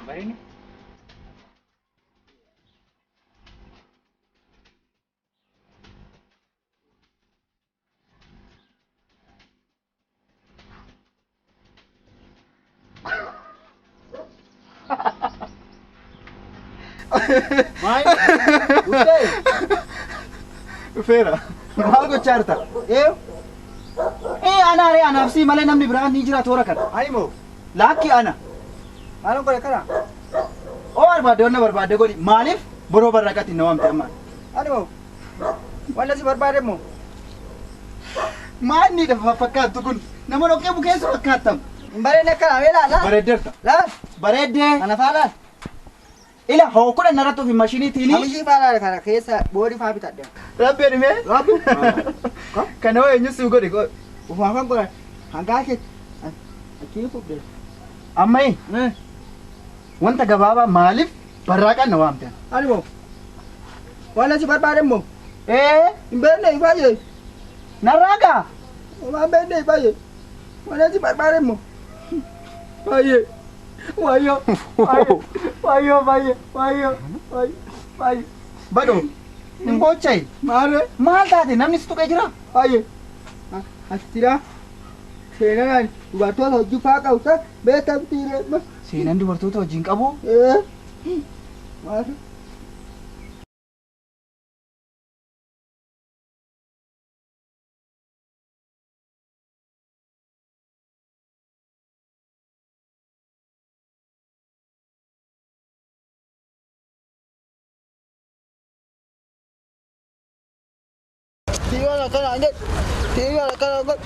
Bareedni. Maal? Dhuftee? Dhufeera. Maal gochaa jirta? Ee? Ee ana ree anaaf sii malee namni biraan ni jira toora kana. Ani moo? Laakki ana. Maalan godhe kana? Oo barbaadde wanna barbaadde godhi. Maaliif boroo barraaqatti na waamte amma? Ani moo? Wanna si barbaade moo? Maal ni dhafa fakkaattu kun? Nama dhoqqee bukeessu fakkaattam. Hin bareedne akkana mee laal laal. Bareeddeerta. Laal. Bareeddee. Kana faa laal. Ila hoo kudhan narratti ofi mashiniitiini. Hamishii faa laal kana keessa boodii faa bitadhe. Rabbi edhimee. Rabbi. Kana hoo eenyu siif godhe? Ufumaa kan godhan. Hangaa ishee achii fudhe. Amma wanta gabaabaa maaliif barraaqaan na waamte? Ani moo? Wanna si barbaade moo? Ee Hin beekne baay'ee. narraa gaa. Homaa beekne baay'ee. Wanna si barbaade moo? Baay'ee. Wayyoo. Wayyoo baay'ee. Wayyoo. Baay'ee. Badoo. Hin boochayi. Maarree. Maal taate namni si tuqee jira? Baay'ee. Asitira. Seenaan dubartoota hojii faa qabu san beekamtiire. Seenaan dubartoota wajjin qabu. Ee. Maarree. Tiga kana anjir. Tiga kana anjir.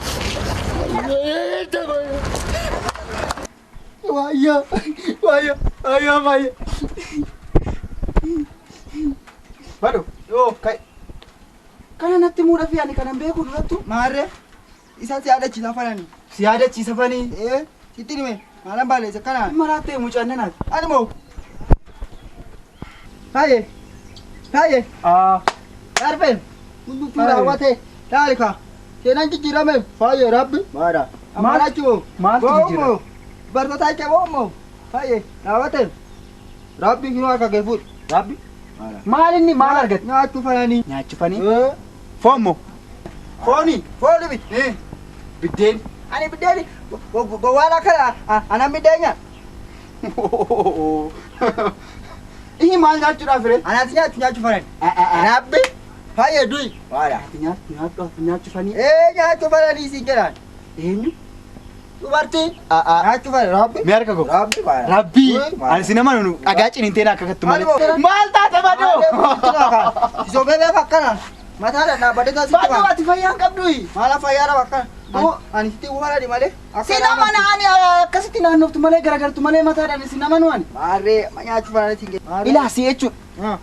Wayyoo. Wayyoo. Wayyoo baay'ee. Badoo. Yoo. Kai. Kana natti muudhafi ani kanan beeku durattu. Maarree. Isaan si yaadachiisa falani. Si yaadachiisa fanii. Ee. Sitti hime. Maalan baaleessa kana. Maraattee mucaan nanaati. Ani moo. Baay'ee. Baay'ee. Aa. Darbee. Hundumtuu raawwate. Laali kaa. Seenaan jijjiirame. Baay'ee rabbi. Maara. Maal- Ammalachuu. maaltu jijjiirame? Dubartoota jecha moo Baay'ee raawwate. Rabbi kinoo akka kee fuudhu. Rabbi. Maal inni maal argate? Nyaachuu falanii. Nyaachuu fanii. Ee. Foon moo? Fooni. Foon miti. Biddeen. Ani biddeeni gowwaala kana anan biddeenya. Inni maal nyaachuudhaaf ree? Anaati nyaachuu nyaachuu falani. Rabbi. Baay'ee du'i. Maara. Ati nyaachuu fanii. Ee nyaachuu falanii siin jedhaan. Eenyu? Dubartii. Nyaachuu falani rabbi. Mee harka koo. Rabbi maara. Rabbii. Ani si nama nunu dhagaa ciniinteen akka kattu malee. Maal taate badoo? Isoobee beeku akkana. Mataadhaan dhaabbatee taasisu. Badoo ati fayyaa hin qabduyi. Maala fayyaa dhaba akkana. Ani sitti uffata malee. Si nama ani akkasitti naannoftu malee garagartu malee mataadhaan si nama nuani. Maarree nyaachuu falanii siin jedhe. Ilaa si jechuudha.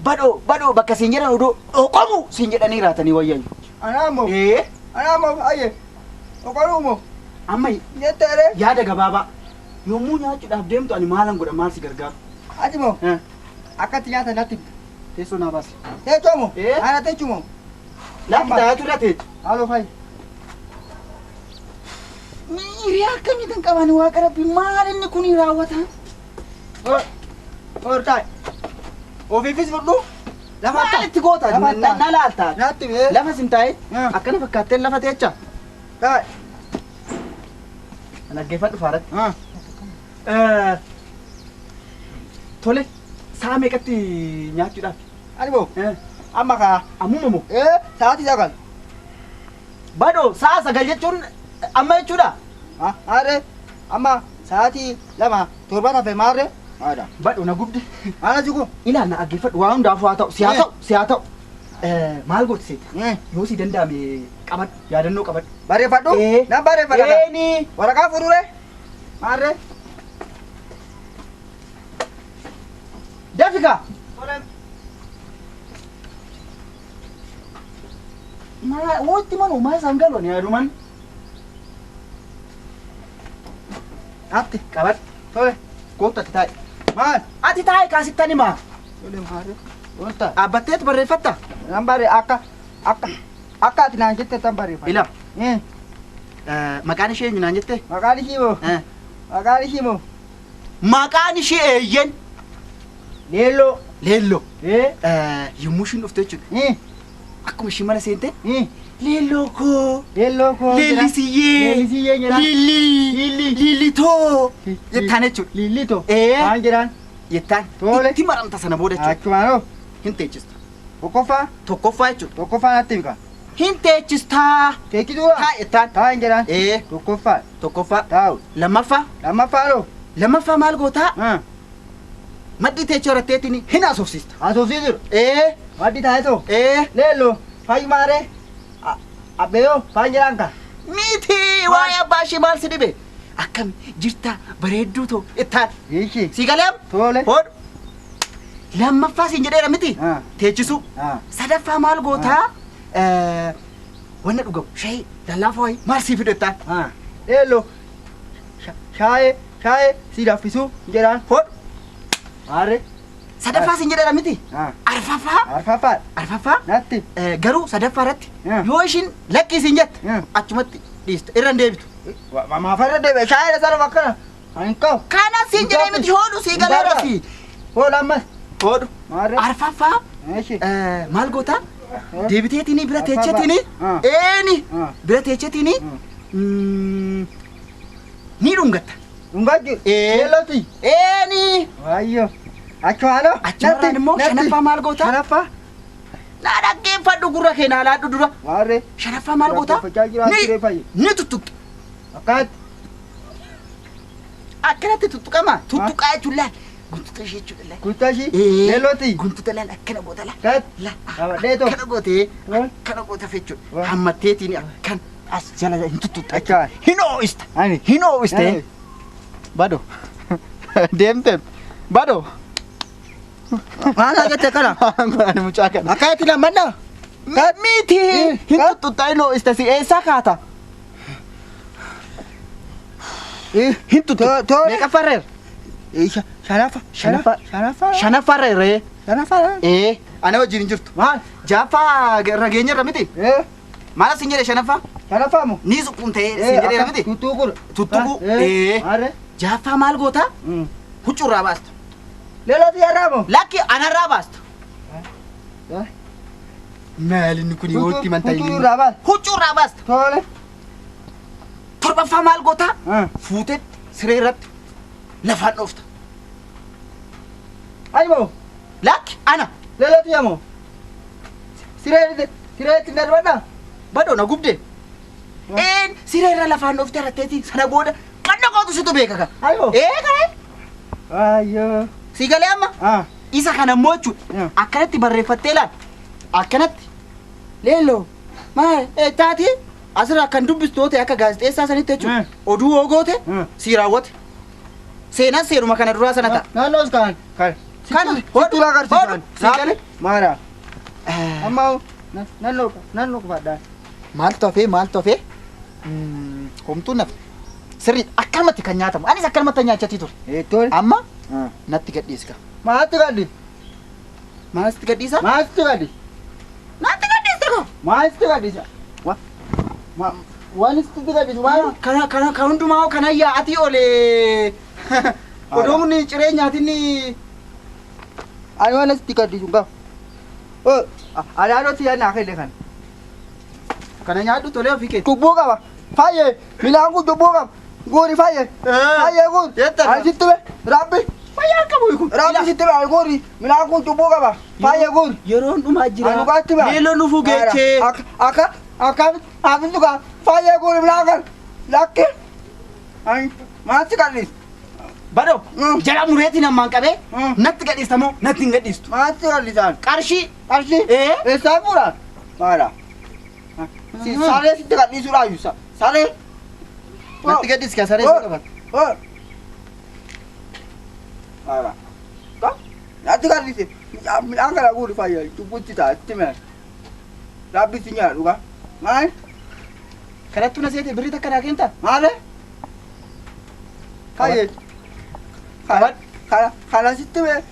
Badoo badoo bakka siin jedhan odoo dhoqomu siin jedhanii raatanii wayyayu. Anaa immoo. Ee Anaa immoo ayyee. Okoluu immoo. amma Jetteere. yaada gabaabaa yommuu nyaachuudhaaf deemtu ani maalan godha maal si gargaaru? Ati immoo akkatti nyaata natti himta. Teessoo naa baasi. Teessoo moo? Ee. Ana teessoo moo? Laakki taa'aa turre teechu. Haaloo fayi. Hiriyaa akkamii kan qaban waaqa rabbi maal inni kun raawwata? Hortaa. Ofiifis fudhu. Lafa Maal itti goota? Lafa Na laalta. Natti himee. Lafa sin taa'e akkana fakkaattee lafa teecha. Taa'e. Dhaggeeffadhu faaratti. Tole sa'a meeqatti nyaachuudhaaf? Ani moo? Amma kaa. Ammuma moo? Ee sa'aatii 9. Badoo sa'a 9 jechuun amma jechuudha? Maarree amma sa'aatii 2 7 hafe maarree. Maadha. Badoo na gubde. Maala jigu. Ilaa na dhaggeeffadhu waa hundaafuu haa ta'u si haa ta'u si haa ta'u. Maal gooti seeti? Yoo si danda'ame qabadhu yaadannoo qabadhu. Barreeffadhu. Nan barreeffadha. Eeni. Waraqaa fuudhure. Maarree. Dafika. Maa wootti manu maa isaan galu ani yaaduman. Atti. Qabadhu. Tole. Kootu ati taa'i. Maal? Ati taa'i kaasittan himaa. Tole maarree. Wanta. Dhaabbatteetu barreeffatta. Nan barree akka akka akka ati naan jette tan barreeffadha. Ila. Maqaan ishee eenyu naan jette? Maqaan ishii moo? Maqaan ishii moo? Maqaan ishee eeyyen. Leelloo. Leelloo. Ee. Yommuu ishiin dhufte jechuudha. Eh. Akkuma ishiin mana seente. Eh. Leelloo koo. Leelloo koo. Leellisiyyee. Leellisiyyee jedhaan. Lillii. Lillii. Lillitoo. Jettaan jechuudha. Lillitoo. Ee. Waan jedhaan. Jettaan. Tole. Itti maramta sana booda jechuudha. Achumaanoo. Hin teechista. Tokkoffaa. Tokkoffaa jechuudha. Tokkoffaa natti bika. Hin teechistaa. Teechisuudha. Taa jettaan. Taa hin jedhaan. Ee. Tokkoffaa. Tokkoffaa. Taa'u. Lammaffaa. Lammaffaa loo. Lammaffaa maal gootaa? Ah. Maddii teechoo irratteetiin hin haasofsiista. Haasofsiisudha. Ee. Maddi taa'etoo. Ee. Leelloo. Fayyumaaree. Abbeeyoo. Faan jedhaan ka. Miti waa'ee abbaa ishee maal si dhibe? Akkam jirta bareedduu too ittaan. Ishi. Si galeem? Tole. Hodhu. Lammaffaa siin jedheera miti? Ah. Teechisuu. Ah. Sadaffaa maal gootaa? Wanna dhugamu shayii lallaafaa wayii maal sii fidu ittaan? Ah. Leelloo. Shaayee. Shaayee si danfisuu jedhaan. Hodhu. Maarree. Sadaffaa siin jedheera miti? Ah. Arfaffaa. Arfaffaa. Arfaffaa. Natti. Garuu sadaffaa irratti Ah. yoo ishiin lakkii siin jette Ah. achumatti dhiista irra hin deebitu. Maafarra deebi'e shaayee sana bakkana. Ani qabu. Kana siin jedhee miti hodhu sii galeera si. Hoodha ammas. Hodhu. Maarree. Arfaffaa. Ishi. Maal gootaa? Deebiteetiin bira teecheetiin Ah. eeni Ah. bira teecheetiin ni dhungatta. Dhungachuu. Ee. Leellootti. Eeni Waayyoo. Achumaanoo. Achumarraan immoo shanaffaa maal gootaa? Shanaffaa. Na dhaggeeffadhu gurra kee naa laadhu dura. Maarree. Shanaffaa maal gootaa? Dhaggeeffachaa jira Ni turee fayyi. ni tuttuqxa. Akkanatti. Akkanatti tuttuqama. Tuttuqaa jechuun laal. Guntuta ishee jechuudha laal. Kutaa ishii. Ee. Leellootti. Guntuta laal akkana goota laal. Akkanatti. Laal. Qabadhee too. Akkana gootee Tole. akkana goota jechuudha. Waa. Hammatteetiin akkan as jala hin tuttuqxa. Achaan. Hin oo'ista. Ani. Hin oo'iste. Ani. Bado. Deemte. Bado. Maal jette kana? Ani mucaa kana. Akkanatti lammanna. Miti. Hin tuttuqxa hin oo'ista si eessaa kaata? Hin tuttuqxa. Tole. Meeqaffarreer? Shanaffaa. Shanaffaa. Shanaffaa. Shanaffarreerree. Shanaffaa. Ee. Ana wajjin hin jirtu. Maal? Jaaffaa rageenyarra miti? Ee. Maal sin jedhe shanaffaa? Shanaffaa moo? Ni suqqumtee sin jedheera miti? Tuttuquu. Tuttuquu. Ee. Maarree. Jaaffaa maal gootaa? Huccuurraa baasta. Leellootti yarraa moo? Lakki anarraa baasta. Maal inni kun yoo itti mantaa Huccuu irraa baas. Huccuurraa baasta. Tole. Torbaffaa maal gootaa? Ah. Fuutee siree irratti lafaan dhoofta. Ani moo? Lakki ana. Leellootti yamoo? Siree sireetti darbadhaa? Badoo na gubde. Een siree irra lafaan dhooftee irratteeti sana booda qanna kootu situ beeka ka. Ani moo? Ee ka'e. Ayyoo. Si galee amma Ah. isa kana immoo jechuudha. Yeah. Akkanatti barreeffattee laal. Akkanatti. Leelloo. Maal taati asirraa kan dubbistu ta'e akka gaazexeessaa sanitti jechuudha. Mm. Oduu hoo goote Mm. si raawwate. Seenaan seenuma kana duraa sana ta'a. Naannoos kan. Kan. Kana. Sittuu agarsiisan. Hodhu. Si galee. Maara. Amma naannoo naannoo qofadhaa. Maaltu hafee maaltu hafee? Homtuun nafe. Sirriidha akkanumatti kan nyaatamu. Anis akkanumatti nyaachatii ture. Ee tole. Amma Ah. natti gadhiiska. Maaltu gadhi? Maaltu gadhiisa? Maaltu gadhi? Natti gadhiista koo. Maaltu gadhiisa? Wa. Ma waan sitti gadhiisu maal? Kana kana kan hundumaa kana yaa'atii olee. Odoon ciree nyaatinni Ani waan sitti gadhiisu hin qabu. Oh, alaanoo si naa kenne kana. kana nyaadhu tolee ofii keeti. Cubbuu qaba. Fayyee milaan kun cubbuu qaba. Guuri fayyee. Fayyee guuri. Jettan. Ani sitti be. Rabbi. Fayyaa qabu kun. Rabbi sitti be. Ani guuri. Milaan kun cubbuu qaba. Fayyee guuri. Yeroon dhumaa jira. Ani dhugaatti ba. Leeloo nufuu geechee. Akka akka akka hafi dhugaa. Fayyee guuri milaan kan. Lakki. Ani maaltu gadhiisu? Badoo Mm. jala mureetiin ammaan qabee Mm. natti gadhiista moo natti hin gadhiistu? Maaltu gadhiisaan? Qarshii Qarshii. Ee. Eessaa fuudhaan? Maala. Si saree sitti gadhiisuudhaa yuusa. Saree. Natti gadhiisi kan saree si qabata. Oh. Maala. Natti gadhiise. Midhaan kana guuri fayyadu. Cubbutti ta'a. Itti mi'a. Rabbi si nyaadhu gaa. Maal? Kanattu na seete birrii takka naa kentaa? Maale? Fayyee. Kana kana kana sitti mee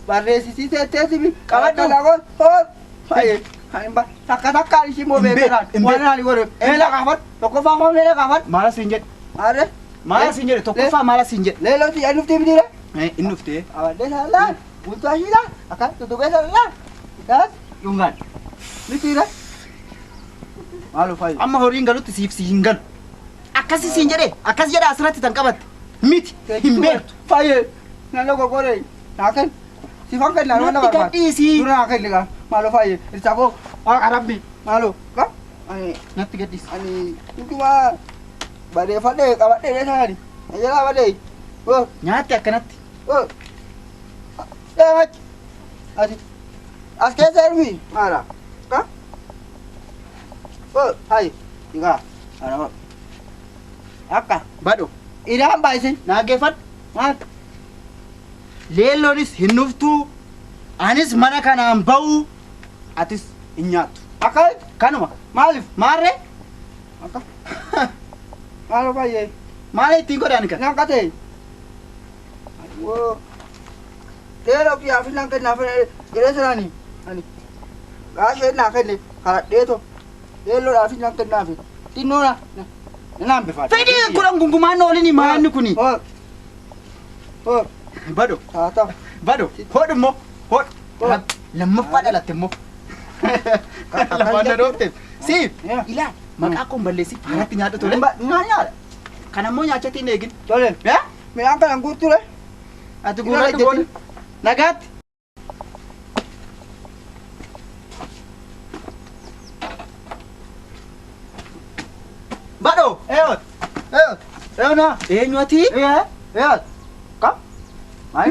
barreessisii teetteeti Qabadhu. Kana kun hoo fayyee. Kan ba takka takkaan ishii moo Hin beeku, beekan. hin Waan beeku. ani godhe. Meela gaafadhu. Tokkoffaa koo meela gaafadhu. Maala siin jedhe. Maale? Maala siin jedhe tokkoffaa maala siin jedhe. Leeloo si jedhuuf deebitiire. Inni dhuftee. Qabadhee sana laal. Bulchaa ishii akka tuttuqee sana laal. Isaas dhungaan. Mitiira. Maaloo faayi. Amma horiin galutti siif si hin galu. Akkasi siin jedhee akkas jedha asirratti tan qabatte. Miti hin beektu. Faayyee. Nan goggoree. Naa kenni. Sifan kenna nama Natti barbaada. gadhiisii. Dura naa kenni gaa. Maaloo faayyee. Irsaa koo. Waaqa rabbi. Maaloo. Gaa. Ani Natti gadhiisi. ani hundumaa bareeffadhee qabadhee dheesanii. Jalaa badee. Oh. Nyaatti akkanatti. Oh. Deemachi. Ati. As keessa ermi. Maala. Ka? Oh, hai. Igaa. Ana. Akka. Badho. Idaan baay'isin. Naaggeeffadhu. Maal? Leelloonis hin dhuftuu. Anis mana kanaan ba'u. Atis hin nyaattu. Akka? Kanuma. Maaliif? Maarree? Akka. Maaloo baay'ee. Maal ittiin godhan kan? Nan qatee. Woo. Leeloo kiyyaa fi nan kennaaf jedhee sanani. Ani. Gaashee naa kenne karadheeto. Leelloodhaaf nan kennaaf. Xinnoo na. Naan bifaadha. Fedhii kudhan gungumaan oolini maanni kuni. Oh. Oh. Badho. Haa ta'u. Badho. Hodhu immoo. Hodhu. Oh. Lammaffaa dhalatte immoo. Lafaan na dhoofte. Siif. Yeah. Ilaal. Maqaa koon balleessi faaratti nyaadhu tole. Naan nyaadha. Kana immoo nyaachatti hin eegin. Tole. Yaa? Midhaan kana guutuu Ati guurradhu booda. Nagaatti. Badho. Eeyoot. Eeyoot. Eeyoot naa. Eenyu ati? Ee. Eeyoot. Kam?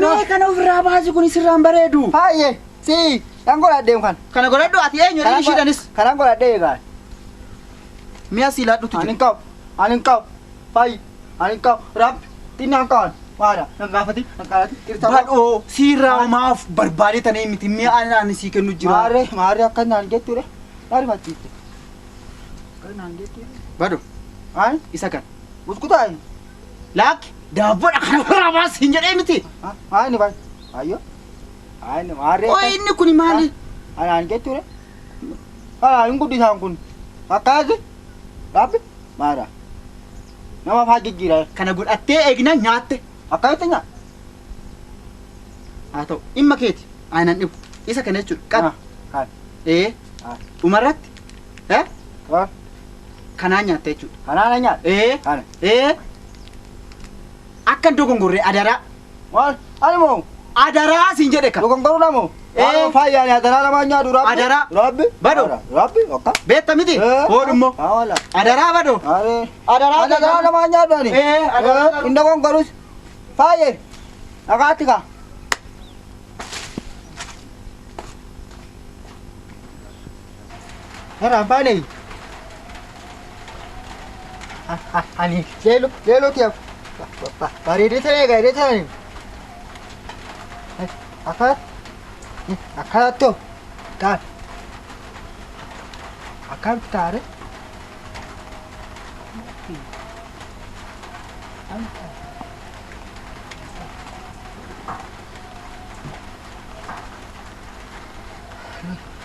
Mee kana ofirraa baasi kun sirraan bareedu. Baay'ee. Si. Kan godhadhee kan. Kana godhadhu ati eenyu ati ishiidhanis. Kanan godhadhee egaa. Mi'a sii laadhutu Ani jira. hin qabu. Ani hin qabu. Faayi. Ani hin qabu. Rabbi. Xinnaan qaban. Waada. Nan gaafati. Nan gaafati. Irta. Badhoo siirraa maaf barbaadee tanee miti mi'a ani sii kennu jira. Maarree. Maarree akka naan jettuudha. Maari machiiste. Akka naan jettuudha. Badhoo Maali? isa kan. Buskutaa. Laakki daabboodha kana ofirraa baasi hin jedhee miti. Maali baay'ee. Ayyo. Maali maarree. Ooyi inni kuni maali? Anaan jettuudha. Anaan hin guddisaan kun. Akkaasi. Rabbi. Maara. Nama faa jijjiira. Kana godhattee eegna nyaatte. Akkamitti nyaa? Haa ta'u dhimma keeti aanan dhibu isa kana jechuudha qabi. Kan. Ee Ah. dhumarratti eh Ah. kanaan nyaatte jechuudha. Kanaan nyaadha. Ee Kana. ee akka hin dogongorre adaraa Maal? Ani moo? adaraa siin jedhe kan. Dogongoruu namoo? Ee. Faayyaan adaraa lamaan nyaadhu rabbi. Adaraa. Rabbi. Badho. Rabbi. Akka. Beekta miti? Hoodhu immoo. Haa wala. Adaraa badho. Maarree. Adaraa Adaraa lamaan nyaadhu ani. Ee adaraa. Hin dogongorus. Faayyee. Dhagaatti kaa. Heraan baanee. Ani leelo leelo tiya bareedee ta'ee gaadee ta'anii. Akka akkanatti ta'a. Akkamitti taare?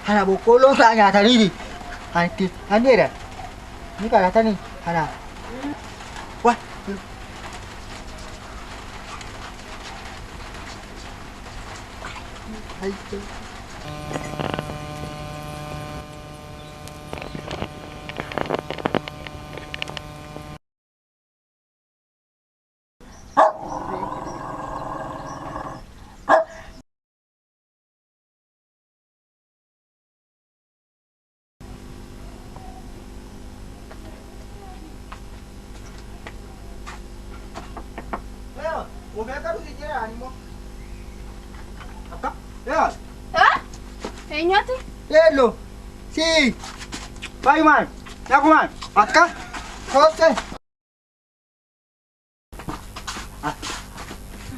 Kana boqqolloo isaa nyaataniiti. Kan itti kan jedhan ni qabatanii kana. Wa. Eenyu ati? Hello. Si. Baay'umaan. Nagumaan. Akka. Kootte.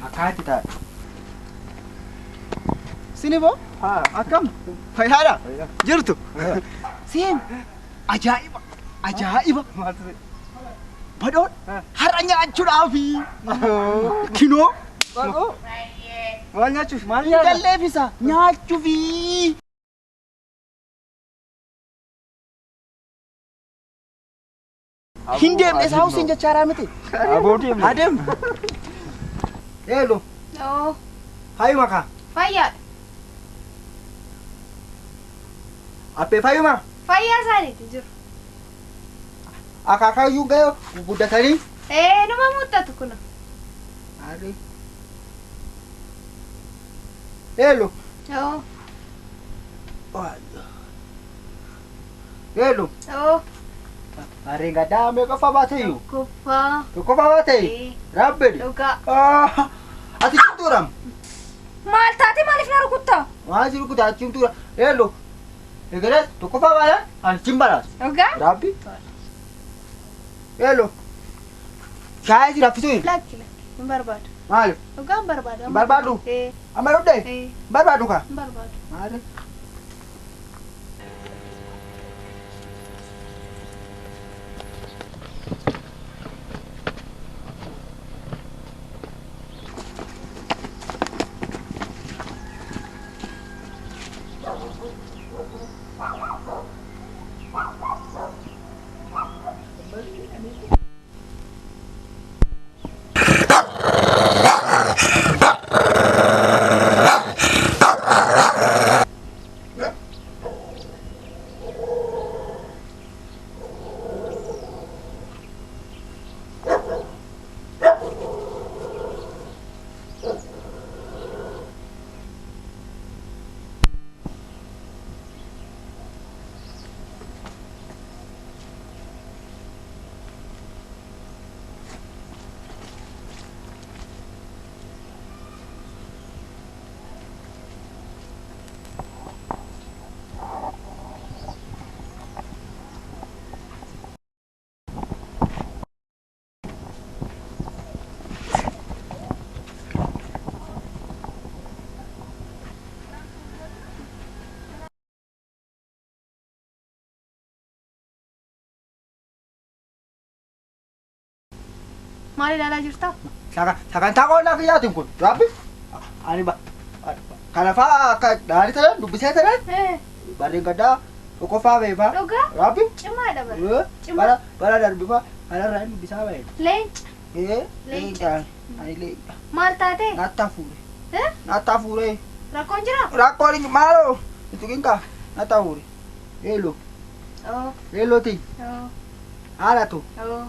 Akkaatti ta'a. Siniboo Haa. akkam fayyaadha jirtu. Siin ajaa'iba ajaa'iba badhoon har'a nyaachuudhaafi kinoo Maal nyaachuuf? Maal nyaata? galleefisa nyaachuufi. Hin deemne isaa husin jechaaraa miti. Aboo deemne. Adeemnu. Hello. Oo. Fayyuma kaa. Fayyaadha. Abbee fayyuma. Fayyaa isaaniiti jiru. Akaakayyuun ga'ee guddatanii. Ee numa muuxatu kuna. Maarree. Leello. Oo. Leello. Oo. Harreen gaddaa meeqaffaa baateyyuu? Tokkoffaa. Tokkoffaa baatee? Rabbedi. Dhugaa. Ati cimtuudhaam. Maal taate maaliif na rukuttaa? Maal si rukutaa cimtuudha. Leello. Egerees tokkoffaa baala ani cin balaas. Dhugaa? Rabbi. Leello. Shaayii si raffisuu? Lakki lakki hin barbaadu. Maaliif? Dhugaa hin barbaadu. Hin barbaadu? Ee. Amma dhugdee? Ee. Hin barbaadu kaa? Hin barbaadu. Maali? Maal ilaalaa jirtaa? Sagantaa qonnaa kiyyaatiin kun rabbi ani kana fa'aa akka dhaalii tanan dubbisee tanan barreen gaddaa tokkoffaa beefaa. Dhugaa? Rabbi. Cimaadha bara. Cimaa. Bara bara darbifaa kanarraa hin dubbisaa bahe. Leenca. Leenca. Ani leenca. Maal taate? Nattaa fuure. Nattaa fuure. Rakkoon jiraa? Rakkoon hin maaloo? Tuqin kaa nattaa fuure. Leeloo. Oo. Leelooti. Oo. Haadhatu. Oo.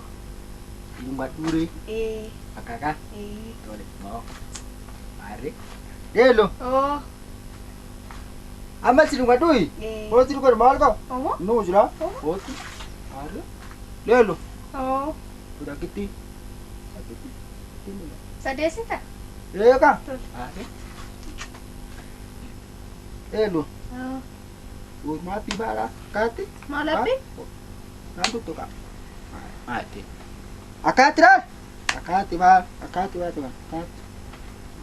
Dungadhuure. Ee. Akkakaa. Ee. Tole. Moo. Maarree. Leeloo. Oo. Amma si dungadhuuyi? Ee. Hoo si dungadhu maal qaba? Omo? Nuu jira. Omo? Hootti. Maarree. Leeloo. Oo. Takkitti. Takkitti. Sadeessita? Eega. Tole. Maarree. Leeloo. Oo. Uumaatti baala. Kaatti. Maal abbi? Naan tuttuqa. Maatti. Akkaatti laal. Akkaatti baal. Akkaatti baal. Akkaatti.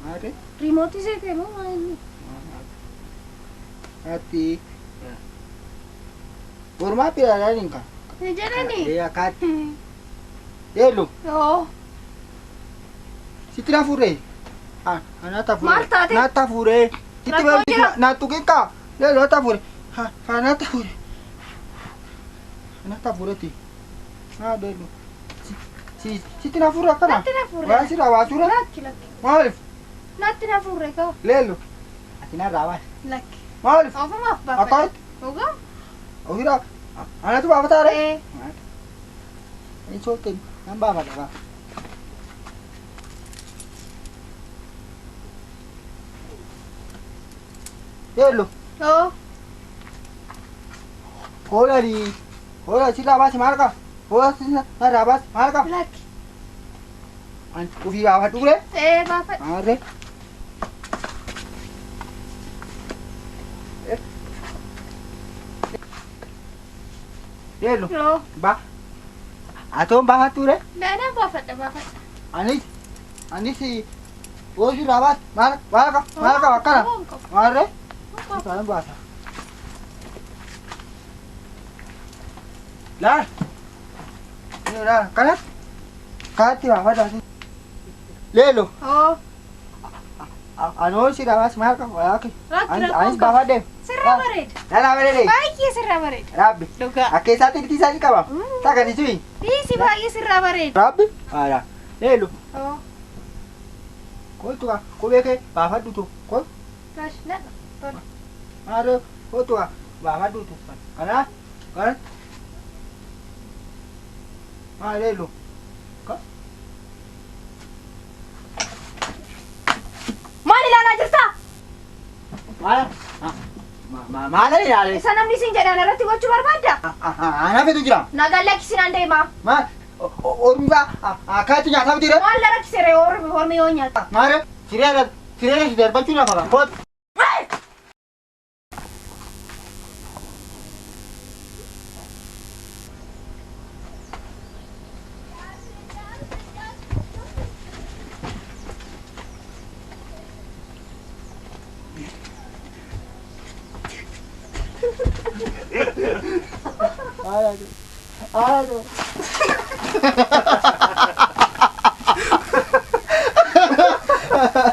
Maarree. Riimootii seetee moo maal inni? Akkaatti. Ormaa pilaalaa ninka. Hin jedhani? Ee akkaatti. Leeloo. Oo. Sitti na fuudhee. Ah, naatta fuudhee. Maal taate? Naatta fuudhee. Sitti Rakkoon jira? Naattu qinqa. Leeloo naatta fuudhee. Ha, ha naatta fuudhee. Naatta fuudheeti. Haa leeloo. Si sitti na fuudhee akkana. Natti na fuudhee. Waa sirraa waa suura. Lakki lakki. Maaliif? Natti na fuudhee kaa. Leeloo. Ati narraa baasi. Lakki. Maaliif? Ofumaaf baafadha. Akkaatti. Dhugaa? Ofirraa. Anatu baafataa ree? Ee. Inni soofteen nan baafadha baa. Leeloo. Oo. Hoolari. Hoola sirraa baasi maal qaba? Hoola sirraa baasi maal qaba? Lakki. Ani ofii baafadhu ree? Ee baafadha. Maarree. Leeloo. Oo. Ba. Atoon baafattu ree? Naanaan baafadha baafadha. Anis. Anis. Hoola sirraa baasi maal maal qaba? Maal qaba akkana? Omo qaba. Maarree. Omo. Isaan baasa. Laal. Laal kanatti. Kanatti baafadha. Leeloo. Oo. Anoo sirraa baasi maal qaba? Lakki. Lakki Anis rakkoon qaba. baafadhe. Sirraa bareeda. Nana bareede. Baay'ee sirraa bareeda. Rabbi. Dhugaa. Akka isaatti ilti isaa ni qaba. Takkani suyi. Dhiisi baay'ee sirraa bareeda. Rabbi. Haala. Leeloo. Oo. Kootu kaa kophee kee baafadhu tu. Kootu. Gash nadha. Tole. Maarree kootu kaa baafadhu tu. Kanaa kana. Maal leelloo. Maal ilaalaa jirtaa? Maal maal ilaale? Isa namni siin jedhan irratti gochuu barbaadda? Ana fetu jira. Nagaan lakkisinaan deemaa. Maal ormi baa akkaatti nyaataa bitire? Maal la rakkisere ormi yoo nyaata? Maarree siree siree si darbachuu lafa kan kootu.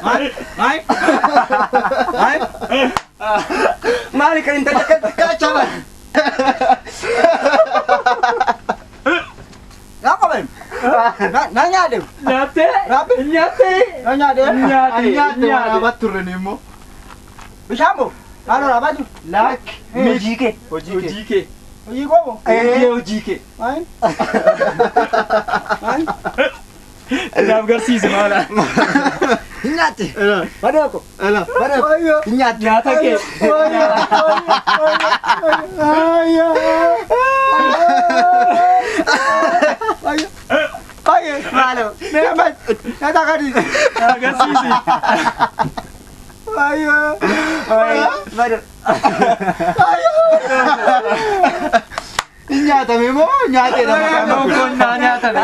Maal maal maal maali kan intala akkatti kaachama? Naa qaban. Na nyaadhe. Nyaattee? Rabbi. Nyaattee? Na nyaadhe. Nyaate. Nyaatte waraabaa turre ni immoo. Bishaan moo? Maal waraabaa jiru? Laak. Hojii kee. Hojii kee. Hojii koo moo? Hojii hojii kee. Maal? Maal? Naaf garsiisi maala. Hin nyaatte. Badee ko. Badee ko. Hin nyaatte. Nyaata kee. Maaloo. Nyaata gadi. Naaf garsiisi. Badoo. Hin nyaatame moo nyaateedha maqaan? Qonnaa nyaatame.